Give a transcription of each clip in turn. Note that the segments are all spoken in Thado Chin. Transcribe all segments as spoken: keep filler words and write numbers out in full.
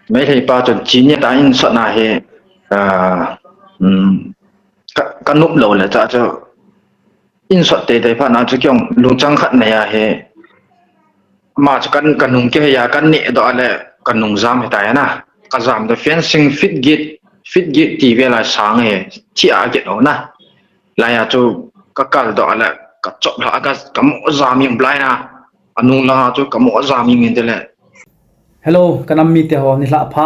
Meitei pa chu chini ta insot na hi, ah, um, ka, ka nop lou le cha chu insot teitei phat na chu kei jong lungchang khat nei ahi. Ama chu kan, ka nung kihei a, kan neh doh le ka nung jam hitai na. Ka jam doh fencing feet get, feet get ti vel a sang hi, thi a get lou na. Lai a chu ka kal doh le ka chop lha ka, ka mo jam ing blind a. Anung lang a chu ka mo jam ing in te le. Hello, ka nam mite ho, nilhah pha.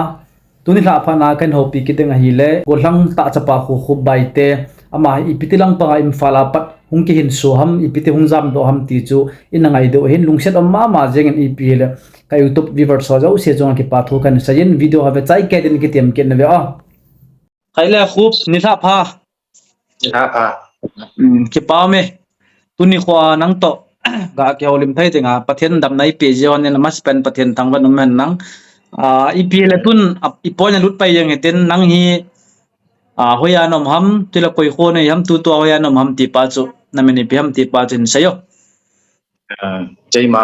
Tuni nilhah pha na kan houpi kit ding ahile, gollhang tah chapa Khukhup Baite, ama hi ipi ti lang panga Imphal a pat hung kihinso ham, ipi ti hung jamdoh ham ti chu ina ngai diu ahin, lungset um mama jeng in, ipi hile ka YouTube viewers ho jouse chunga kipa thu kan sei in, video ho ve chai kei din kitem kit na ve a. Khaile Khup, nilhah pha. Nilhah pha. Hmm, kipa um e. Tuni khoa nang toh ga kihoulim thei dinga Pathen damna ipe jeh hon in, amasapen Pathen thangvah in um hen lang. Ah, ipi le tun, ah, ipi na lut pai jeng hitin, nang hi, ah, hoiya na um ham, tule koi kho na hi ham, tutua hoiya na um ham ti pa chu, na min ipi ham ti pa chu hin seiyo. Ah, keima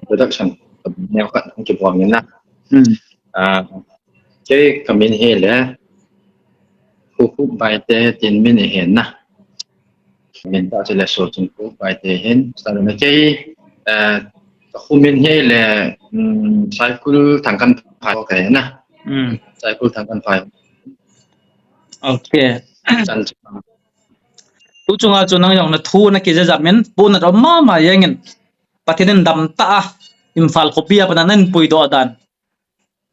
introduction neo khat hung kibol ngen na. Hmm. Ah, kei ka min hi le Khukhup Baite tin min ahi na. Min ta chu le so chun Khukhup Baite hin. Sa le kei, ah, ka khu min hi le, um, Saikul Thangkanphai ka hi na. Hmm. Saikul Thangkanphai. Okay. Chan chu. Tu chunga chu nang jong na thu na kijajap in, puna um mama jeng in, Pathen in damtah a Imphal khopi a pat na na hin puidoh dan.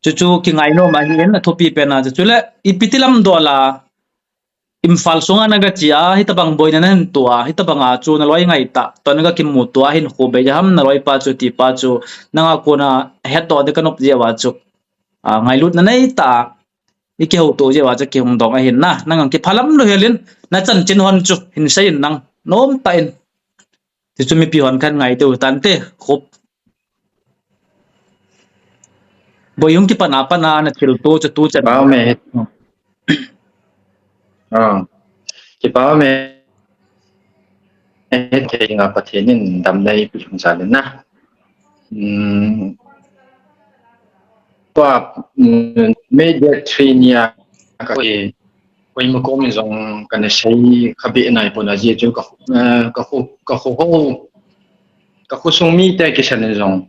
Chuchu kingai nom ahi in, athupi pen a chu. Chule, ipi ti lam doh la, Imphal sunga na ga che a, hitabang boina na hin to a, hitabang a chu na loi ngaitah, toh na ga kimuto a, hin khu bei ham na loi pa chu ti pa chu, nanga kona hetdoh ding ka nop jeh uva chu. Ah, ngailut na nei tah a, i kihouto jeh uva chu kihung dong ahin na, nang ang kiphalam lou hel in, na chanchin hon chu, hin sei in nang, nom tah in. Ti chu mipi hon kan ngai diu tante, Khup. Boi hung kipan a pat na, na thilto chu tu chan. Kipa um e. Ah. Kipa um e. Hethei nga Pathen in damna ipi hung jal in na. Hmm. Tua, hmm, May date three nia ka koi, koima kom in jong kana sei kha be nai pon, ajeh chu ka, eh, ka khu, ka khu ho, ka khosung mite kisan in jong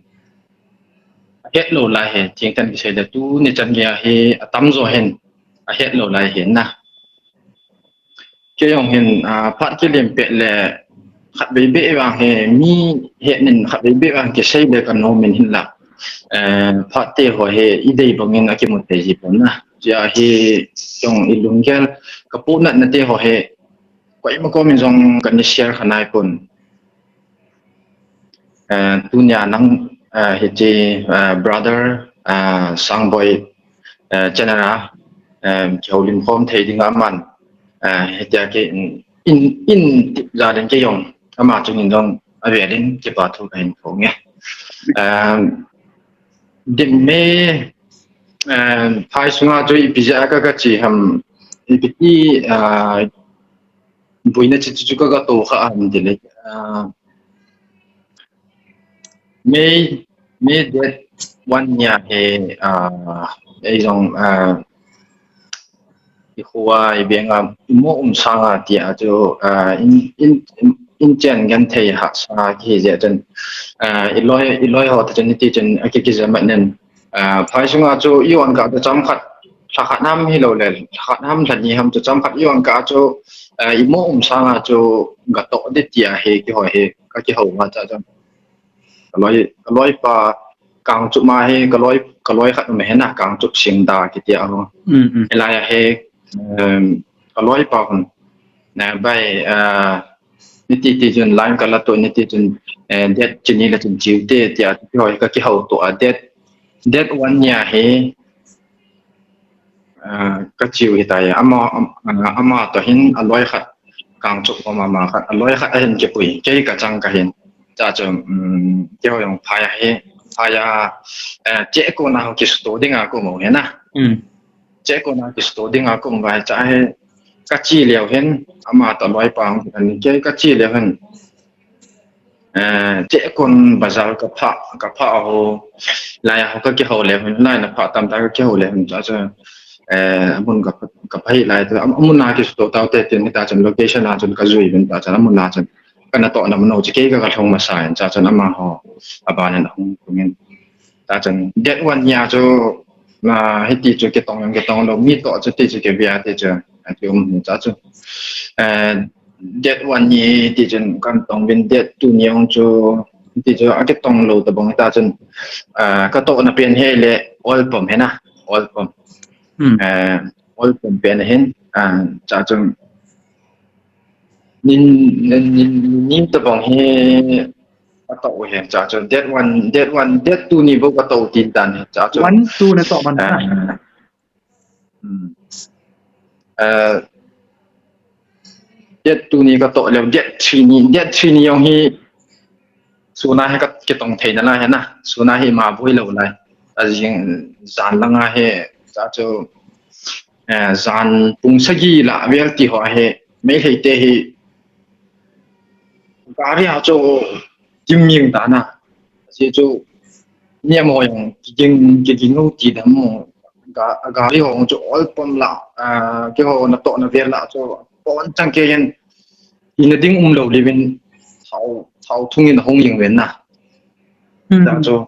ahet lou lai hi, thengtah in kisei le tuni chan gei a hi atam jo hin ahet lou lai hi na. Kei jong hin, ah, phat kilem pet le khatvei beh vang hi, mi het nin khatvei beh vang kisei le ka nom in hinla. Eh, phat te ho hi i dei bang in akimu thei ji pon na. Chia hi jong i lunggel ka punat na te ho hi koima kom in jong kana share kha nai pon. Eh, tunia nang, eh, hiche, eh, brother, eh, Sangboi, eh, channel a, eh, kihoulim khom thei dinga aman, eh, hitia kei in, in, in tip jal in kei jong ama chung in jong avel in kipa thu kahin phong e. Eh, Dimme, eh, phai sunga chu ipi jeh a ka, ka che ham, ipi ti, eh, boina chu, chu, chu ka, ka to kha ham ti le, ah, May, May date one nia hi, ah, ei jong, ah, i khua, i benga, i mo um sanga tia chu, ah, in, in, in, in chen genthei hahsa kihi jeh chun, ah, i loi, i loi ho ta chun iti chun aki, kijam nen, ah, phai sunga chu i wan ka chu chomkhat, lha khat ham hilou le, lha khat ham, lha ni ham chu chomkhat i wan ka chu, eh, i mo um sanga chu ga toh ding tia hi kihou hi, ka kihou ma cha chun. Ka loi, ka loi pa Kangchup ma hi, ka loi, ka loi khat um hi na, Kangchup Singda kiti a ho. Mm, mm. Hilai a hi, em, ka loi pa hun. Na bai, eh, niti ti chun line ka la to, niti chun, eh, date chini la chun chiu te, tia, ti ho hi ka kihou to a, date, date one nia hi, ah, ka chiu hitai, ama, am-, ah, ama to hin a loi khat, Kangchup ama, ama khat, a loi khat ahin kipui, kei ka chang ka hin. Cha chu, um, kei ho jong phai a hi, phai a, eh, che ko na ho kisto dinga ko mo hi na. Mm. Che ko na kisto dinga ko mo vai cha hi, ka chi leo hin, ama to loi pa hung kan kei ka chi leo hin. Eh, che kon bazar ka pha, ka pha ho, lai ho ka kihou le hun, lai na pha tam ta ka kihou le hun cha cha. Eh, amun ka pha, ka pha hi lai ta, am-, amun na ki sto tau te tin ta chan location a chun ka jui bin ta chan amun na chan. Ka na to na mun no che ke ka ka thong ma sa in cha chan ama ho. Aba na hung kung in. Ta chan date one nia chu na hiti chu ke tong ke tong lo mi to chu ti chu ke bia ti chu. A ti um cha chu. Eh, date one ni ti chun kan tong bin date two ni ong chu ti chu a ke tong lo ta bong ta chun, ah, ka to na pen he le oil pump he na, oil pump. Hmm. Eh, oil pump pen hin, ah, cha chun nin, nin, nin, nin ta bong he ka to he cha chun date one, date one, date two ni bo ka to tin dan he cha chun. One, two na to man na. Ah, Hmm. Eh, date two ni ka to le, date three ni, date three ni jong hi suna hi ka, ke tong thei na lai he na, suna hi ma boi lo lai. A jing jan langa hi, cha chu, eh, jan pung sagi la vel ti ho hi, Meitei te hi, gari a chu, kim ming ta na. Si chu, ni mo jong, ki ging, ki ging ti dam mo, ga, gari ho chu oil pump la, ah, ke ho na to na vel la chu pon chang ke yen ina ding um lo livin thau, thau thung in hung ing ven na. Hmm. Ta chu,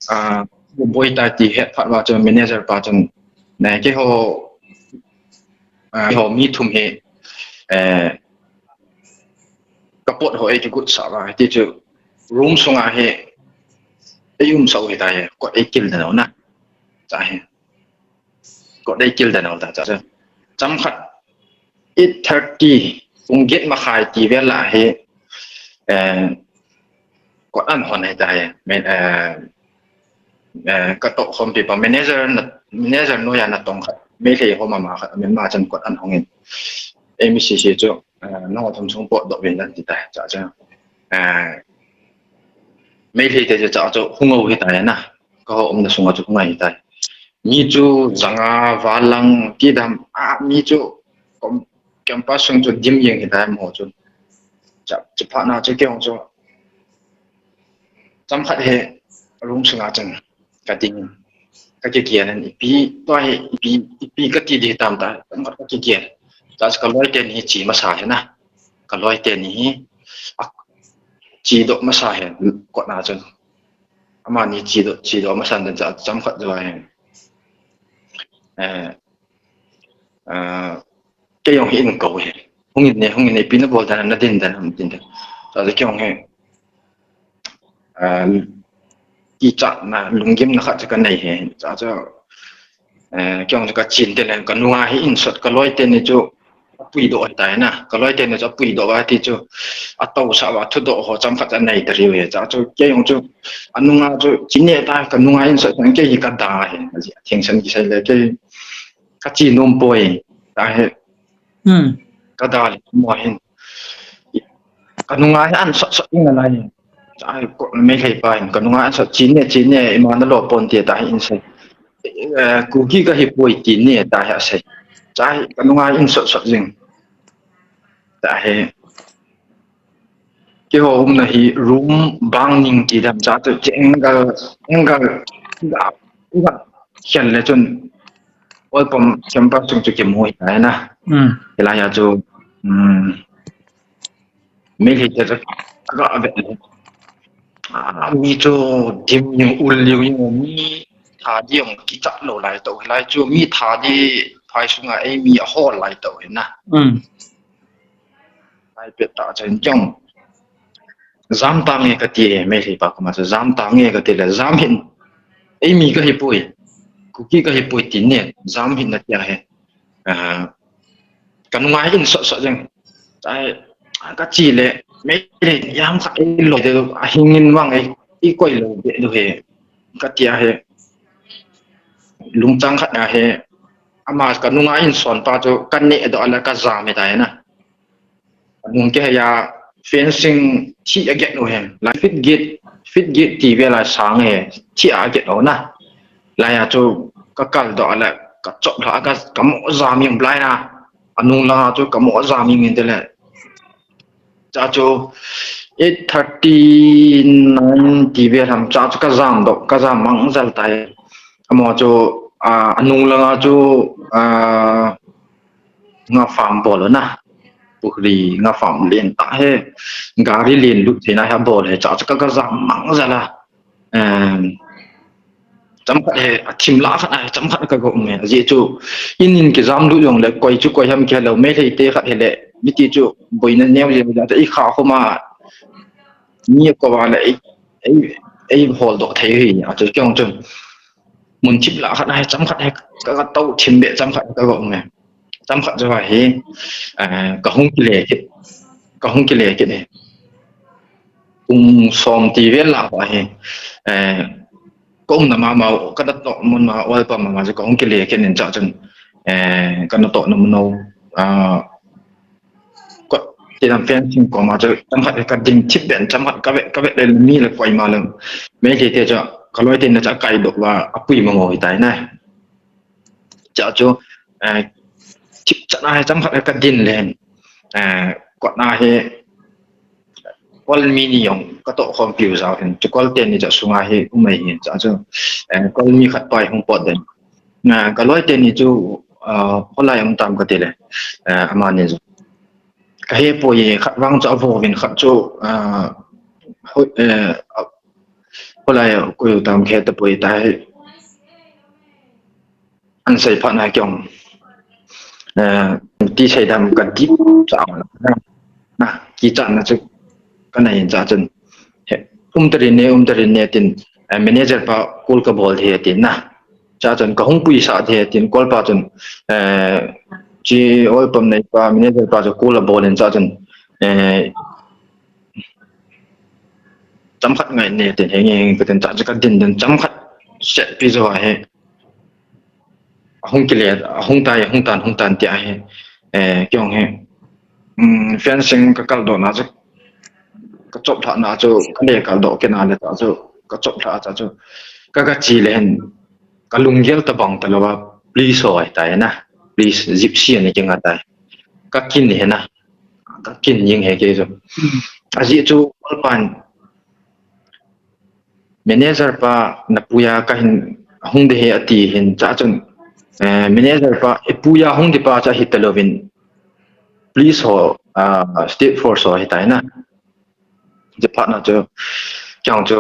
ah, boi ta ti het phat wa chu manager pa chun na ke ho, ah, ho mi thum he, eh, ka pot ho ei ki gut sa wa ti chu room sunga he ei um sau he ta he ko ei kil da na. Cha he. Kot dei kil dan ta cha. Cham khat eight thirty, pung get ma khai ti vel la hi, eh, kot an hon hi ta hi. Men, eh, eh, ka to khom pi pa manager na, manager noiya na tong khat. Meitei ho ma ma khat, men ma chan kot an hong in. M C C chu, eh, no thum sung pot do ven dan ti ta cha cha. Eh, Meitei te cha cha chu hung o hi ta na. Ka ho um na sunga chu hung a hi ta. Mi chu zanga, valang, kidam, a, mi chu kom-, campus sung chu dim jeng hi ta mo chu. Cha, chu pha na chu ke hong chu. Cham khat he room sunga chun ka ding, ka kikial in ipi, tua hi ipi, ipi ka ti di tam ta, cham khat ka kikial. Cha ka loi te ni chi masa he na. Ka loi te ni hi, a, chi do masa he, kot na chun. Ama ni chi do, chi do masa dan cha, cham khat jo he. Eh, ah, ke jong hi in ko he. Hung in ne, hung in ne, pi na bol dan, na din dan, hung din dan. Sa ke jong he. Ah, ki cha na, lunggim na khat cha ka nei he. Cha cha, eh, ke jong cha ka chin te le, ka nunga hi in sot ka loi te ni chu, a pui do ta na. Ka loi te ni chu, a pui do wa ti chu, a to sa wa thu do ho cham khat a nei ta riu he. Cha chu, ke jong chu, a nunga chu, chin ne ta, ka nunga in sot, ke hi ka da he. Theng san ki sai le, ke, ka chi nom poi, ta he. Hmm. Ka da le mo hin. Ka nunga hi an sot sot ing lai. Cha hi ko Meitei pa hin. Ka nunga an sot chi ne, chi ne, ima na lo pon ti ta hi in sai. Eh, Kuki ka hi poi ti ne ta hi a sai. Cha hi ka nunga in sot sot jing. Ta hi. Keiho umna hi room bang ning ti dam cha tu che angle, angle, ga, ga, khen le chun oil pump campus chung chu kimu hi ta na. Hmm. Hilai a chu, um, Meitei te chu ka ga ve le. Ah, mi chu dim ning ul liu ning mi tha di ong kichat lo lai to. Hilai chu mi tha di phai sunga ei mi a hol lai to hi na. Hmm. Ai pet ta chen jong. Jam ta nge ka ti e, Meitei pa koma chu jam ta nge ka ti le, jam hin. Ei mi ka hi poi. Kuki ka hi poi ti ne, jam hin na tia he. Ah, ka nunga hin sot sot jeng. Ai, ka chi le, Meitei jam kha ei lo de, a hing in wang ei, ei koi lo de du he. Ka tia he. Lungchang khat na he. Ama ka nunga in son pa chu, ka ne do la ka jam he ta he na. Nung ke ya fencing thi a get u hen. Lai feet get, feet get ti ve lai sang he, thi a get u na. Lai a chu ka kal do le, ka chop la ka, ka mo jam ing lai na. Anung la chu ka mo jam ing te le. Cha chu eight thirty, nine ti vel ham cha chu ka jam doh, ka jam mang jal tai. Amaho chu, ah, anung langa chu, ah, nga farm bol na. Pukhri nga farm len tah hi. Gari len lut theina hi abol hi cha chu ka, ka jam mang jal a. Em, chomkhat hi, athim lah khat a hi, chomkhat ka ga um e. Ajeh chu, in in kijam lut jongle, koi chu koi ham kihe lou, Meitei te khat hile, miti chu, boina neo jeng jeng, i kha khoma, mi ko va le, ei, ei, ei hol doh thei hi, a chu kei jong chu. Mun thim lah khat a hi, chomkhat hi, ka, ka tou thim be, chomkhat ka ga um e. Chomkhat chu ahi, eh, ka hung kile kit, ka hung kile kit e. Pung som ti vel lah a hi, eh, ka umna mama, ka natoh mun ma, oil pump mama chu ka hung kile kit in cha chun, eh, ka natohna mun u, ah, ka, ti lam fencing koma chu, chomkhat ka ding thip ben, chomkhat ka ve, ka ve le mi le koi ma le, Meitei te chu, ka loi te na cha kai doh va, apui mang u hi tai na. Cha chu, eh, thip chan a hi chomkhat ka din le, eh, kot na hi, kol mi ni jong ka toh khom piu jao hin, chu kol teni cha sunga hi um ahi, cha chu, eh, kol mi khat pa hi hung pot den. Na, ka loi teni chu, ah, holai um tam ka ti le, eh, amani chu. Ka he poi, khat vang chu avo vin, khat chu, ah, ho-, eh, holai koi u tam ka he ta poi tai. An sei phat na kei jong, eh, ti sei dam ka dip cha na, na, kichat na chu ka nei in cha chun. He, um ta rin ne, um ta rin ne tin, eh, manager pa call ka bol thei tin na. Cha chun ka hung pui sah thei tin call pa chun, eh, chi oil pump nei pa, manager pa chu call a bol in cha chun, eh, chomkhat ngai ne tin he nge ka tin cha chu ka din din chomkhat set pi jo a hi. Ahung kile, ahung tai, ahung tan, ahung tan ti ahi. Eh, kei jong hi. Um, fencing ka kal doh na chu, ka chop thah na chu, ka le kal doh kit na le ta chu, ka chop thah cha chu, ka, ka chi le hin, ka lunggel tabang talou a, police ho ahi tai na, police gypsy ani kinga tai. Ka kin hi na, ka kin jing he kei chu. Ajeh chu, kol pan, manager pa na puiya ka hin hung de he ati hin cha chun, eh, manager pa, i puiya hung di pa cha hi ta louvin, police ho, ah, state force ho hi tai na. Jeh phat na chu, kei jong chu,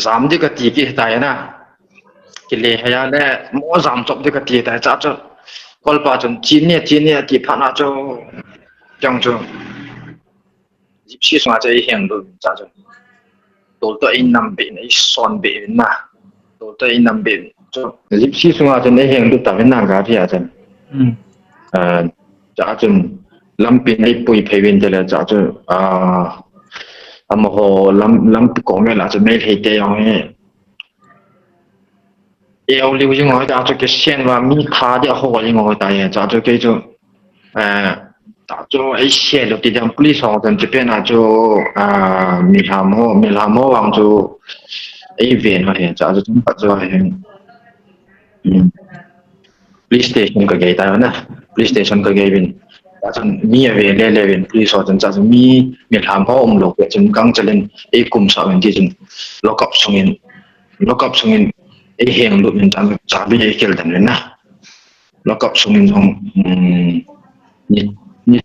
jam di ka ti ki hi tai na. Kile he ya le, mo jam chop di ka ti tai cha chu. Kol pa chun, chi ne, chi ne, ti phat na chu, kei jong chu. Gypsy sunga chu ei heng lut cha chu. Tol to ei nam be, ei son be na. Tol to ei nam be chu. Gypsy sunga chu ei heng lut ta ve na gari a chun. Hmm. Ah, cha chun lampi ei pui phei vin te le cha chu, ah, amaho lam, lampi kong ve la chu Meitei te jong hi. Eo liu jing hoi ta chu kei sen va mi tha dia ho jing hoi ta ye cha chu kei chu, eh, ta chu ei se lo ti dam police ho tan chu pen a chu, ah, mi ham ho, mi ham ho vang chu ei ve no he cha chu chomkhat chu he. Hmm. Police station ka gei ta na, police station ka gei vin. Cha chun mi a ve le le vin police ho tan cha chu mi, mi ham ho um lo pe chun gang chalin ei kum sa vin ti chun lock up sungin Lock up sungin ei heng lut in cha, chabi ei kil den na. Lock up sungin jong, um, ni, ni,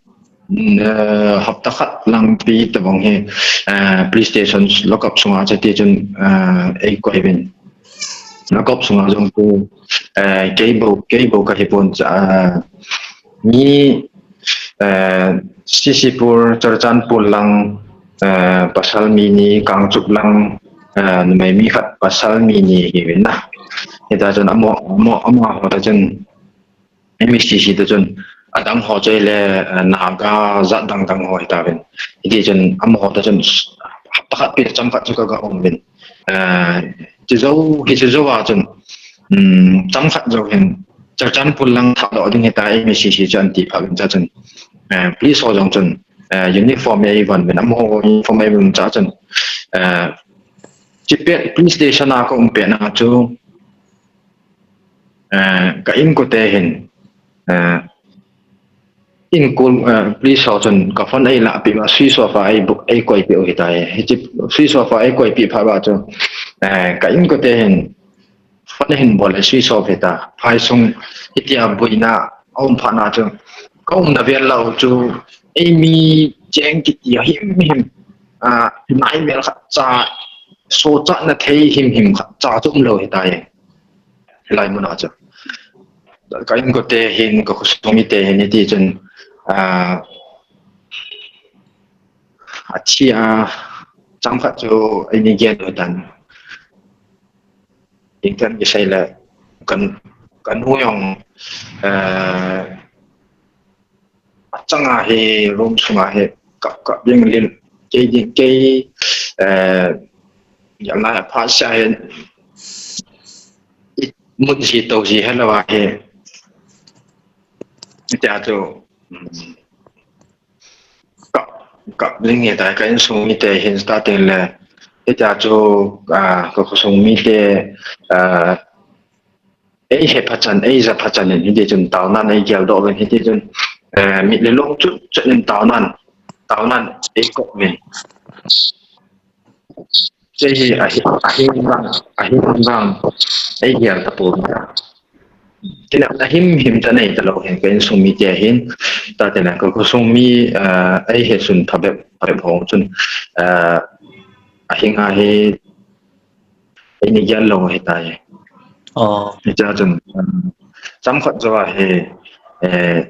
uh, hapta khat lang pi tabang hi, uh, police station lock up sunga cha ti chun, uh, ei koi vin. Lock up sunga jong chu, uh, kei bou, kei bou ka hi pon cha, uh, mi, uh, C C Pur, Churachandpur lang, uh, pasal mi ni, Kangchup lang, eh, numei mi khat pasal mi ni hi vin na. Hita chun amaho, amaho, amaho ta chun M S C C ta chun adang ho choi le, eh, Naga jat dang dang ho hita vin. Hiti chun amaho ta chun hapta khat pi chomkhat chu ka ga um vin. Eh, chu jou, hi chu jou a chun, um, chomkhat jou hin Churachandpur lang thah doh ding hita M S C C chu an ti pha vin cha chun. Eh, police ho jong chun, eh, uniform ei von vin, amaho uniform ei von cha chun. Eh, Chipet police station a ka um pet na chu, eh, ka inkote hin, eh, in call, eh, police ho chun ka phone ei lahpeh uva, switch off a ei bu-, ei koipeh u ahitai. Hiche switch off a ei koipeh phat uva chu, eh, ka inkote hin phone ahin bol le switch off ahitai. Phaisung hitia boina aum phat na chu, ka umna vel lou chu, eimi cheng kiti himhim, ah, nai vel khatcha, sochatna thei himhim khatcha chu umlou ahitai. Hilai muna chu ka inkote hin, ka khosung mite hin, hiti chun, ah, athi a, chang khat chu eini gel u tan. Intan kisei le kan, kanu jong, eh, achanga hi room sunga hi kap kap jing lil, kei ding kei, eh, jam lai apha sia hi, i mut ji to ji helou a hi. Tia chu, mm, kap, kap ding ahitai, ka insung mite hin starting le. Hitia chu, ah, ka khosung mite, ah, ei he phachan, ei ja phachan in, hiti chun taonan ei geldoh uvin, hiti chun, eh, mit le long chut chut in taonan, taonan ei kop uvin. Hiche hi ahi, ahi vang, ahi vang, ei gel tapou. Kinepna himhim cha nei talou hin, ka insung mite hin, tia tile, ka khosung mi, eh, ei hesun phabep, phabep ho chun, eh, ahinga hi, eini gel lou ahitai. Oh. Hiche a chun, um, chang khat jou a hi, eh,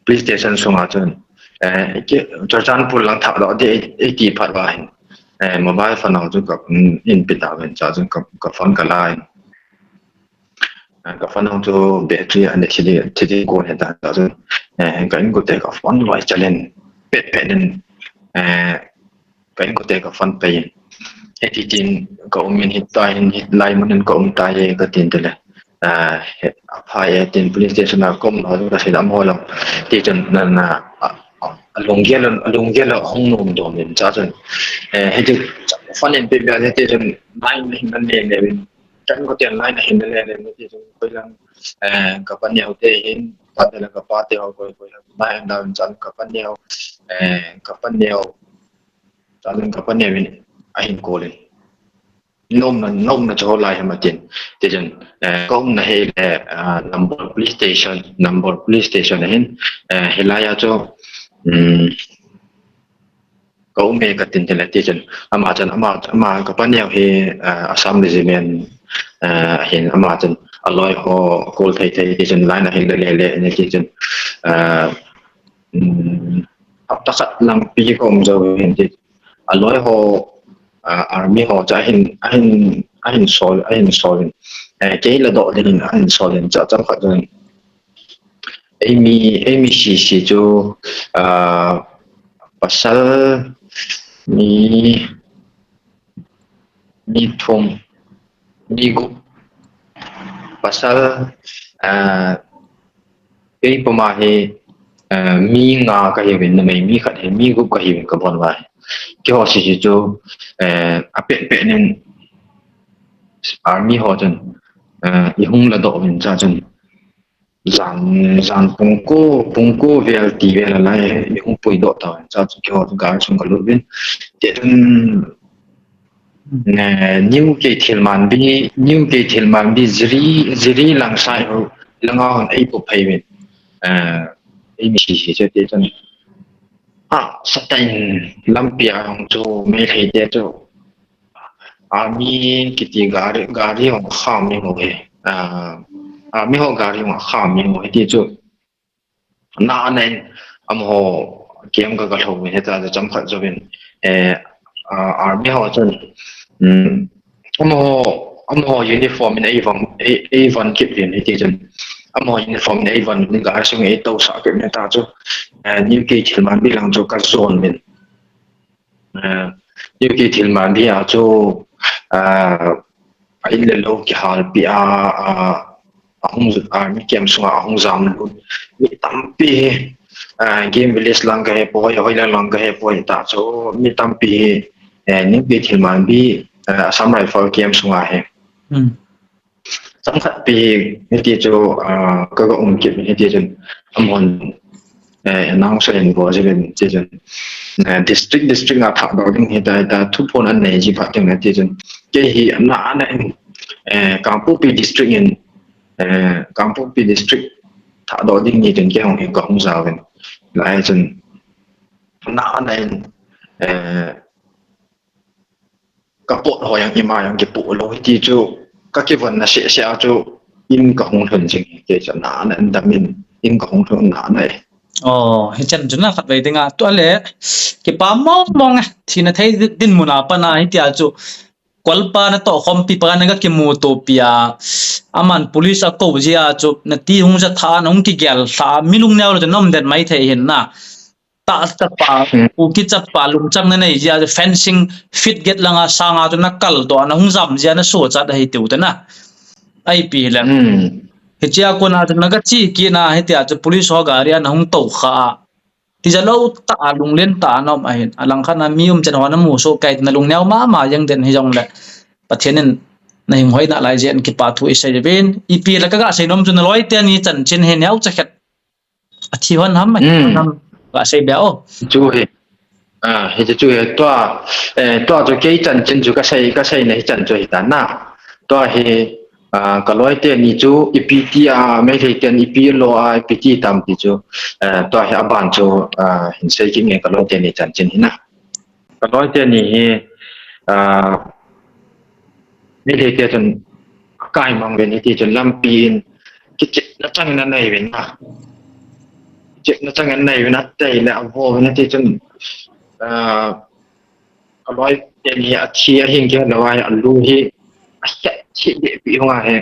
police station sunga chun, eh, ki, Churachandpur lang thah doh ding ei, ei ti phat uva hin, eh, mobile phone ho chu ka, mm, in pe tauvin, chua chun ka, ka phone ka la in. Eh, ka phone ho chu battery ana thi ding, thi ding kon ahitai, chua chun, eh, ka inkote ka phone loi chal in, pet pet in, eh, ka inkote ka phone pe in. Hiti tin ka um in, hitia hin, hilai mun in ka um tai e ka tin tile. Ah, he, aphai e tin police station a ka um lou ka sei dam ho lou. Ti chun na, na, a, a, alunggel, alunggel a hung nom dom in, chua chun. Eh, hiti phone in pe bia hiti chun line hin na ne ne in. Ka inkote line hin na ne ne in, hiti chun koi lang, eh, ka paneo te hin, tia tile ka pate ho koi, koi lang. Line hin da in chua ka paneo, eh, ka paneo. Chua chun ka paneo in ahin call in. Nomna, nomna chu hoilai ham atin. Ti chun, eh, ka umna hi le, ah, Nambol Police Station, Nambol Police Station ahin, eh, hilai a chu, um, ka um e ka tin tile, ti chun, ama chun, ama, ama ka paneo hi, eh, Assam Regiment, eh, ahin, ama chun, aloi ho call thei thei, ti chun, line ahin le le le, ti chun, eh, um, hapta khat lang pi ka um jou hin ti. Aloi ho, ah, army ho chu ahin, ahin, ahin sol, ahin sol in. Eh, kei ladoh ding in ahin sol in, chua chang khat jou in. Eimi, eimi sese chu, ah, pasal mi, mi thum, mi gup. Pasal, ah, kei puma hi, eh, mi nga kahiuvin, numei mi khat hi, mi gup kahiuvin ka bon uva hi. Keiho sese chu, eh, apet pet in army ho chun, eh, eihung ladoh uvin chua chun. Jan, jan pung ko, pung ko vel ti vel a lai, eihung puidoh tauvin chua chun keiho chu gari sung ka lut uvin. Ti chun, eh, New Keithelmanbi, New Keithelmanbi, Jiri, Jiri lang sai ho, langa hon eipuiphei uvin. Eh, eimi sese chu ti chun. Ah, satan lampi a hung chu, Meitei te chu. Army kiti gari, gari hung kham in ho hi. Ah, army ho gari hung kham in ho hi ti chu. Na anen, amaho kem ka ka lhou in, heta cham khat jouvin, eh, ah, army ho chun, um, amaho, amaho uniform in eivon, ei, eivon kit uvin hiti chun, amaho uniform in eivon uvin, gari sung eitousah kit uvin heta chu, eh, New Keithelmanbi lang chu ka jon uvin. Eh, New Keithelmanbi a chu, ah, a in le lou kihalpi a, ah, ahung, ah, mi camp sunga ahung jam lut mi tampi hi, ah, Game Village lang kahe poi, hoilang lang kahe poi, ta chu mi tampi hi, eh, New Keithelmanbi, eh, Assam Rifle camp sunga hi. Hmm. Chang khat pi hiti chu, ah, ka, ka um kit hiti chun, amahon eh, announce ahin bol jin, ti chun, eh, district, district a thahdoh ding hita, hita, thuphon anei ji phat teng le, ti chun, kei hi ana, ana in, eh, Kangpokpi district in, eh, Kangpokpi district thahdoh ding ni tin kei hung hi kahung jaovin. Lai chun, ana, ana in, eh, kapot ho jong ima jong kipoh lou hiti chu, kakivon na seh seh a chu in kahung lhun jing hi, kei chu ana, ana in dam in, in kahung lhun ana e. Oh, hichan chu na khatvei dinga, tua le, kipa mong mong e, thina thei dinmun a pat na hitia chu, kolpa natoh khompi pa na kakimuto pi a, aman police akou jia chu, nati hung ja tha, nahung kigel tha, mi lungneo le chu nom den mai thei hin na. Tah chapa, Hmm. Kuki chapa, lungchang na nei jia, fencing feet get langa sanga chu nakal doh, nahung jam jia, naso chat ahi tiu te na. Ipi le. Hmm. Hichia kona chu nagachi kit na, hitia chu police ho gari a nahung tou kha a. Tija lou tah a lunglen tah a na um ahin. Alang khat na mi umchan ho namu soh kei na lungneo mama jeng den hijongle. Pathen in nahin hoi nalai jeh in kipa thu isei uvin. Ipi le kaga sei nom chu naloi teni chanchin hi neocha khat. Athi hon ham, athi hon Hmm. ham. Kasei bia o. Chu hi. Ah, hichu hi tua, eh, tua chu kei chanchin chu kasei, kasei na hichan chu hita na. Tua hi, ah, kaloi teni chu ipi ti a, Meitei ten ipi lo a, ipi ti tam ti chu, eh, tua hi aban chu, ah, hin sei kit nge kaloi teni chanchin hi na. Kaloi teni hi, ah, Meitei te chun akai mang uvin hiti chun lampi in kichepna chang in anei uvin na. Kichepna chang in anei uvin, atei le avo uvin hiti chun, ah, kaloi teni athi ahin kei lou a, alu hi ahet thi deh pi hung a he.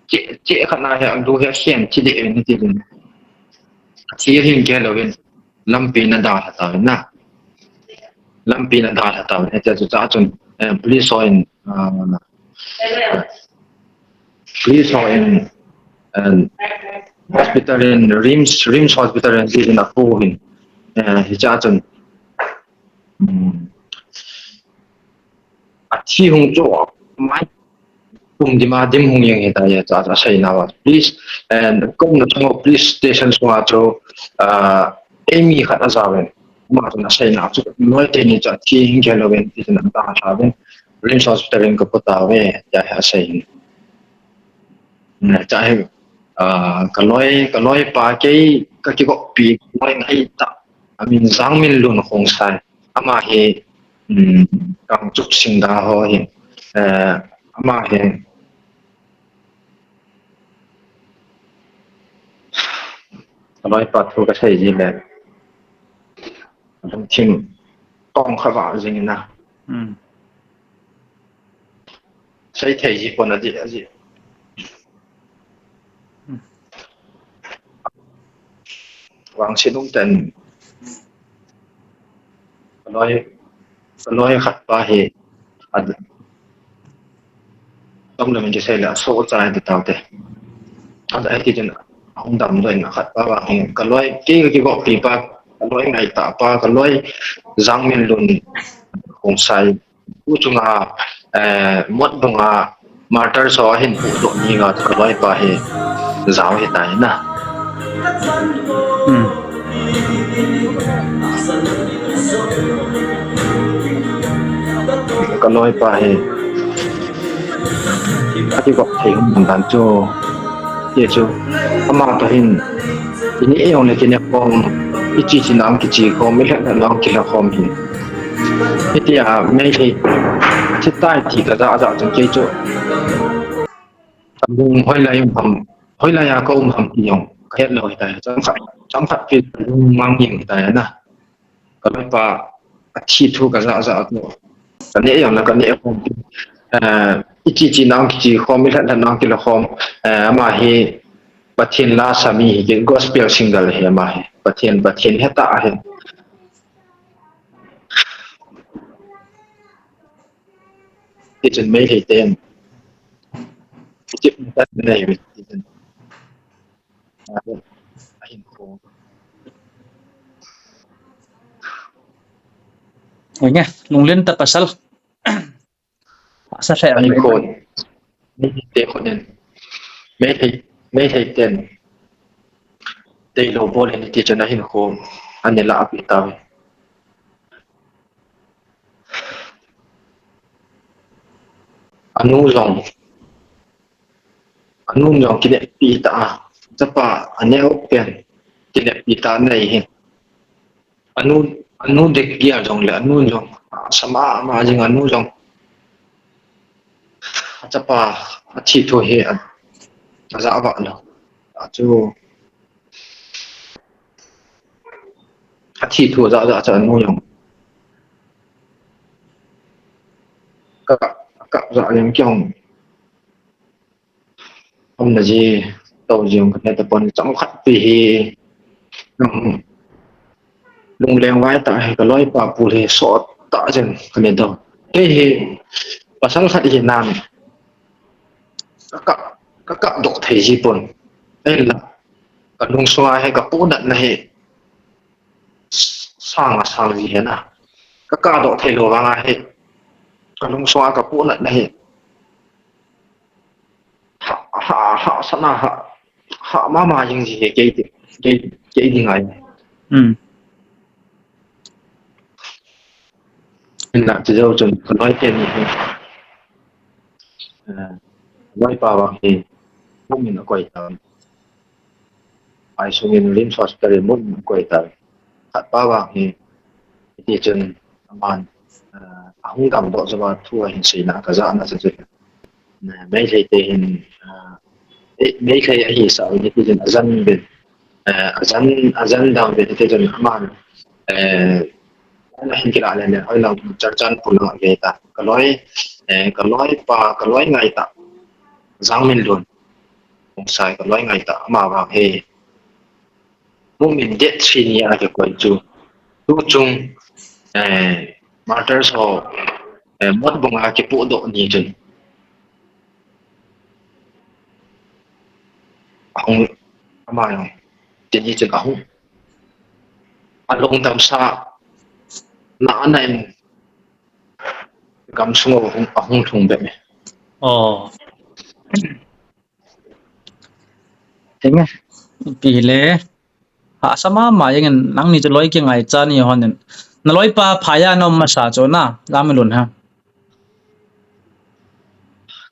Che, che khat na he alu hi ahen thi deh uvin hiti chun. Athi ahin kei lou uvin. Lampi in adalha tauvin na. Lampi in adalha tauvin. Hitia chu chachun, eh, police ho in, ah, police ho in, eh, hospital in, RIMS, RIMS hospital in, tin apouvin. Eh, hichachun, um, athi hung chu mai kum dima dim hung jeng hita, hitia chu asei nauva. Police, and kum na chunga police station sunga chu, ah, eimi khat ajaovin. Ama chun asei nau chu, loi teni chu athi ahin kei lou uvin, tin adalha uvin. RIMS hospital in kapo tauve, tia hi asei hin. Tia hi, ah, kaloi, kaloi pa kei kakigoppi, loi ngaitah. Amin Jangminlun Khongsai. Ama hi, um, Kangchup Singda ho hi, eh, ama hi, kaloi pa thu kasei ji le, lungthim tong kha va jing in a. Hmm. Sei thei ji pon aji, aji. Hmm. Vangset um ten. Kaloi, kaloi khat pa hi. Ad, tom le min kisei le, aso chai ti taute. Ad, ai ti chun, ahung damdoh in khat pa vang hi. Kaloi, kei kakigoppi pa, kaloi ngaitah pa, kaloi Jangminlun Khongsai. Tuchunga, eh, Motbung a martyrs ho ahin pudoh ni nga chu kaloi pa hi jao hitai na. Hmm. Kaloi pa hi akigop thei um dan chu. Ti chu, ama toh hin, ineh jong le kineh khom, iche che nau kiche khom, ilhep lhep nau kilhep khom hi. Hitia, Meitei, thi tai ti kaja ja chun kei chu. Kalung hoilai um ham, hoilai a ka um ham ti jong kahet lou hitai, chomkhat, chomkhat pi kalung mang jing hitai na. Kaloi pa athi thu kaja ja a tu. Kaneh jong le kaneh khom. Eh, iche che nau kiche khom, ilhep lhep nau kilhep khom. Eh, ama hi Pathen la sa mi hi, gospel singer hi ama hi. Pathen, Pathen hetah ahi. Ti chun Meitei ten. Ti chun. Oi nge, lunglen tah pasal. Asa thei ang. Meitei ten. Meitei, Meitei ten. Tailou bol in hiti chun ahinkho ana lah peh tauve. Anu jong, anu jong kineppi tah a, chapa aneo pen kineppi tah a anei hi. Anu, anu dek gel jongle anu jong, asama ama jing anu jong. Achapa athi thu hi a, ajah vah lou. Achu athi thu ajah jah chu anu jong. Ka, ka jah leng kei jong. Umna ji, tou ji jong kane tapon chomkhat pi hi. Um, lungleng vai tah hi ka loipa pu hi sot tah jeng kane tou. Kei hi pasal khat hi nan. Ka, ka, ka doh thei ji pon. Ahinla, ka lungsunga hi ka punatna hi sang a sang ji hi na. Ka, ka doh thei lou vanga hi. Ka lungsunga ka punatna hi. Ha, ha, ha, sana ha, ha, mama jing ji hi kei ti, kei, kei ti ngai. Hmm. Hinla chu jou chun, ka loi teni hi. Eh, loipa vang hi, mumin akoi ta. Ai sungin lim sos kari mun koi ta. Khat pa vang hi, hiti chun aman, eh, ahung damdoh jou a thu ahin seina ka jahna chu chu. Eh, Meitei te hin, eh, eh, Meitei ahi sa u hiti chun ajan uvin, eh, ajan, ajan dang uvin hiti chun aman, eh, ahin kila le le, hoi lang Churachandpur lang ve ta. Ka loi, eh, ka loipa, ka loi ngai ta. Jangminlun. Khongsai ka loi ngai ta, ama vang hi. Mumin date three ni a kikoi chu. Tu chung, eh, martyrs ho, eh, Motbung a kipudoh ni chun. Ahung, ama jong, teni chun ahung. Alungdam sa, na ana in, gamsung ahung, ahung lhung be me. Oh. Henge. Ipi le. Hahsa mama jengin nangni chu loi kingai cha ni hon in. Na loipa phai a na um masa chu na, Jangminlun ha.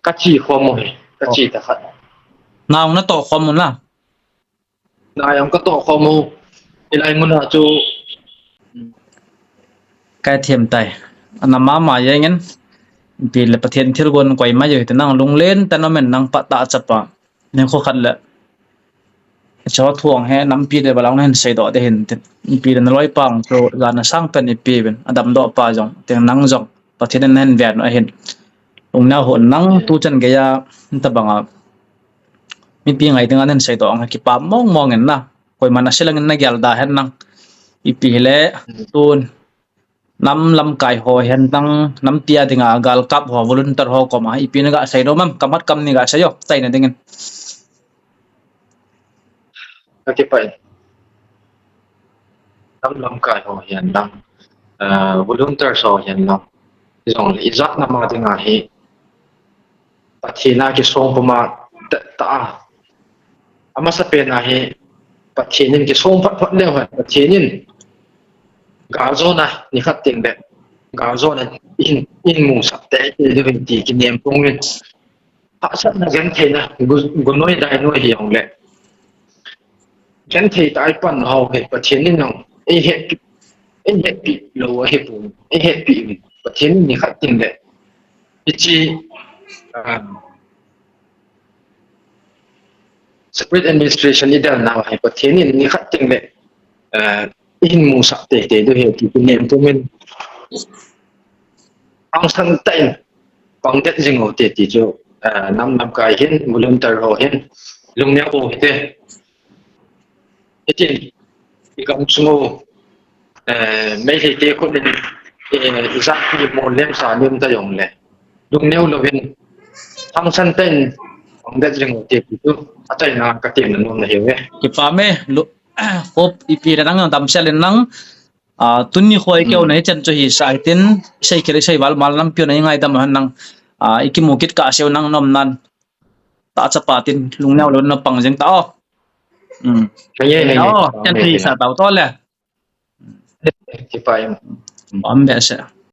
Ka che khom u hi, ka che ta khat. Nang na toh khom u na. Nang jong ka toh khom u. Hilai mun a chu. Ka them tai. Ana mama jengin. Ipi le Pathen thilgon koi mai jeng te nang lunglen tah in um in nang pa ta chapa. Ning kho khat le. Cho thuang he nampi le balang na hin seidoh te hin tin. Ipi le na loipa chu jana sang pen ipi uvin. Adamdoh pa jong, teng nang jong. Pathen in na hin ven u ahin. Lungneo hon nang tu chan geiya, tabanga. Mipi ngai dinga na hin seidoh ang kipa mong mong in na. Koiman aselang in na gel da hen nang. Ipi hile, tun. Nam lamkai ho hihen lang, nampi a dinga galkap ho, volunteer ho koma, ipi na ga seidoh mam, kamat kam ni ga seiyo, taina dingin. Ka kipah e. Nam lamkai ho hihen lang, eh, volunteer ho hihen lang. Jong le ijat nam a dinga hi. Pathen a kisong puma ta, ta a. Amasa pen a hi Pathen in kisong phat phat leu hen. Pathen in galjona nikhat teng le galjona in, in musah tei tei diu hin ti kinem pong in. Hahsatna gentheina gu, gunoi dainoi hi jong le. Genthei tah a i pan ho hi Pathen in jong ei hetpi, ei hetpi lou ahi pon, ei hetpi in Pathen in nikhat teng le. Hiche, um, separate administration i del nau hi Pathen in nikhat teng le, uh, i hin musah tei tei diu hi ti kinem pong in. Hangsan tah in pang det jing u te ti chu, eh, nam lamkai hin, volunteer ho hin, lungneo u hite. Hitin, i gamsung u, eh, Meitei te khut in, eh, i jat pi mo lem sa lem ta jong le. Lungneo louvin, hangsan tah in pang det jing u te ti chu, achaina ka temna nom na hiu ve. Kipa me, lu, khop ipi le nang damsel in nang, Ah, tuni khoi keu na hichan chu hisah hitin, isei khel isei val mal lampi u na i ngaidam u hen nang, ah, i kimu kit kah seu nang nom nan. Ta chapa tin, lungneo lou na pang jeng ta o. Hmm. Aye, aye, aye. Oh, kan thei sa tau to le. Kipa em. Om be se.